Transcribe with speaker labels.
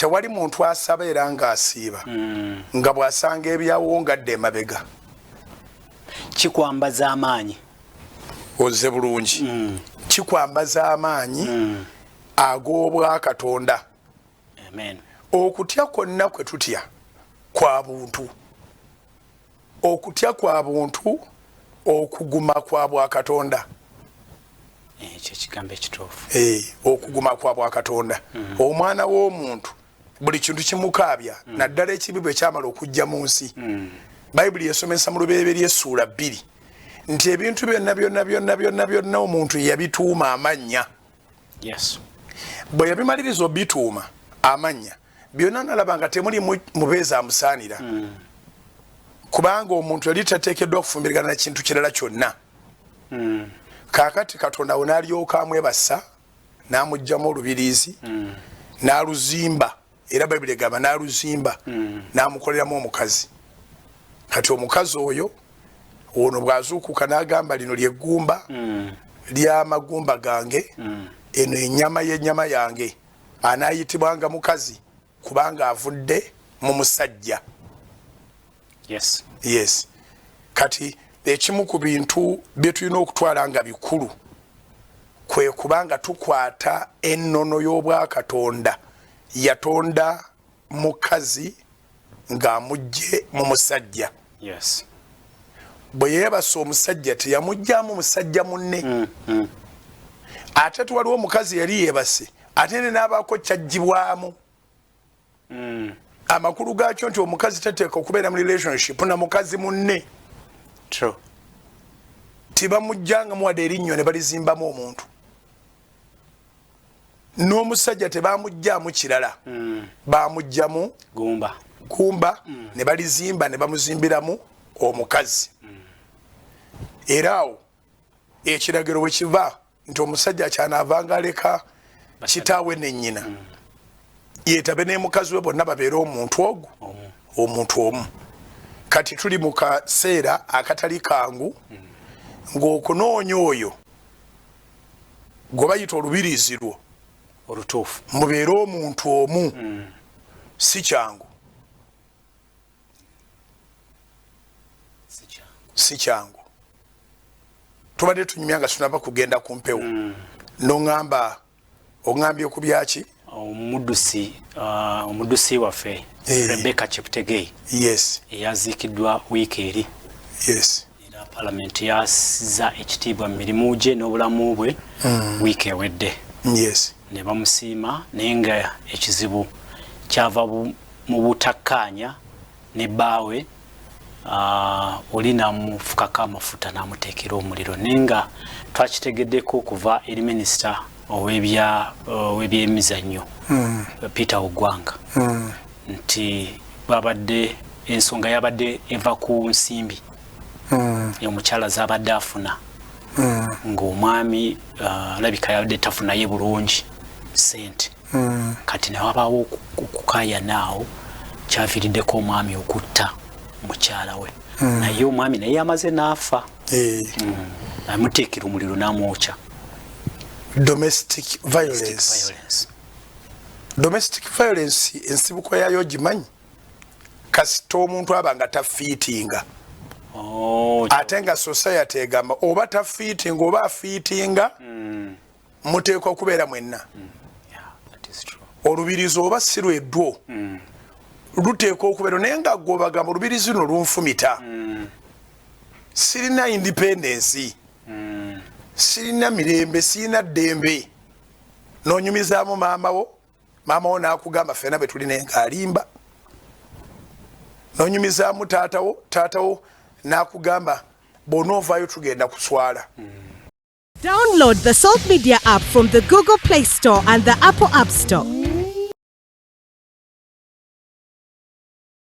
Speaker 1: Tewali muntu asaba era ng'asiiba nga bw'asanga ebyawo ngadde emabega.
Speaker 2: Kikwambaza amaanyi.
Speaker 1: Ozze bulungi. Kikwambaza amaanyi ag'obwakatonda.
Speaker 2: Amen.
Speaker 1: Okutya kwonna kwe tutya kwa buntu, okutya kwa buntu, okuguma kwa bwakatonda.
Speaker 2: Ekyo ekigambo ekituufu.
Speaker 1: Okuguma kwa bwakatonda. Omwana w'omuntu buli kintu kimukaabya, naddala ekibi bwe kyamala okujja mu nsi. Bayibuli esomesa mu Lubereberye essuula 2 nti ebintu byonna byonna byonna byonna byonna omuntu yabituuma amannya. Bwe yabimaliriza obituuma amannya byonna, nalaba nga temuli mubeezi amusaanira, kubanga omuntu yali tateekeddwa kufumbirigana na kintu kirala kyonna. Kaakati Katonda we n'alyoka amwebasa n'amugjamu olubiriizi n'aluzimba, era Bayibuli egamba n'aluzimba n'amukoleramu omukazi. Kati omukazi oyo ono bw'azuukuka n'agamba, "Lino lyeggumba ly'amagumba gange, eno ennyama y'ennyama yange, anaayitibwanga mukazi kubanga avudde mu musajja." Yes, kati ekimu ku bintu bye tulina okutwala nga bikulu kwe kubanga tukwata ennono y'obwakatonda. Yatonda mukazi ng'amugje mu musajja. Bwe yeebasa omusajja, teyamugjamu musajja munne. Ate tuwaliwo omukazi yali yeebase ate ne n'abaako kyagibwamu. Amakulu gaakyo nti omukazi tateeka okubeera mu relationship na mukazi munne.
Speaker 2: True.
Speaker 1: Tebamugjangamu wadde erinnyo ne balizimbamu omuntu. N'omusajja tebamugjamu kirala, bamugjamu
Speaker 2: gumba.
Speaker 1: Gumba ne balizimba ne bamuzimbiramu omukazi. Era awo ekiragiro bwe kiva nti omusajja kyanaavanga aleka kitaawe ne nnyina, yeetabe ne mukazi we, bonna babeere omuntu ogwo, omuntu omu. Kati tuli mu kaseera akatali kangu ng'okunoonya oyo gwe bayita olubiriizi lwo
Speaker 2: olutuufu
Speaker 1: mubeere omuntu omu si kyangu.
Speaker 2: Si kyangu.
Speaker 1: Si kyangu. Tubadde tunyumya nga tunaba kugenda ku mpewo, noŋŋamba, oŋŋambye ku byaki?
Speaker 2: Omuddusi waffe Rebecca Cheptegei eyaziikiddwa wiiki eri. Era Palamenti yasiza ekitiibwa mu mirimu gye n'obulamu bwe wiiki ewedde ne bamusiima, naye nga ekizibu kyava mu butakkaanya ne bbaawe. Oli n'amufukako amafuta n'amuteekera omuliro, naye nga twakitegeddeko okuva eri minisita ow'ebyemizannyo Peter Ogwang nti babadde ensonga yabadde eva ku nsimbi omukyala zabadde afuna, ng'omwami alabika yabadde tafunaye bulungi sente. Kati newabaawo okukayana awo, kyaviiriddeko omwami okutta mukyala we, naye omwami naye yamaze n'afa. Amuteekera omuliro n'amwokya.
Speaker 1: Domestic violence.
Speaker 2: Violence.
Speaker 1: Domestic violence ensibuko yayo gimanyi? Kasita omuntu aba nga tafiitinga, ate nga society egamba oba tafiitinga oba afiitinga, muteekwa okubeera mwenna.
Speaker 2: Yeah, that is true.
Speaker 1: Olubirizi oba si lweddwo luteekwa okubeera, naye nga gwe obagamba, "Olubirizi luno lunfumita, sirina independence, sirina mirembe, sirina ddembe." N'onyumizaamu maama wo, maama wo n'akugamba, "Ffena bwe tulina," ng'alimba. N'onyumizaamu taata wo, taata wo n'akugamba, "Bw'onoovaayo tugenda kuswala."
Speaker 3: Download the Salt Media app from the Google Play Store and the Apple App Store.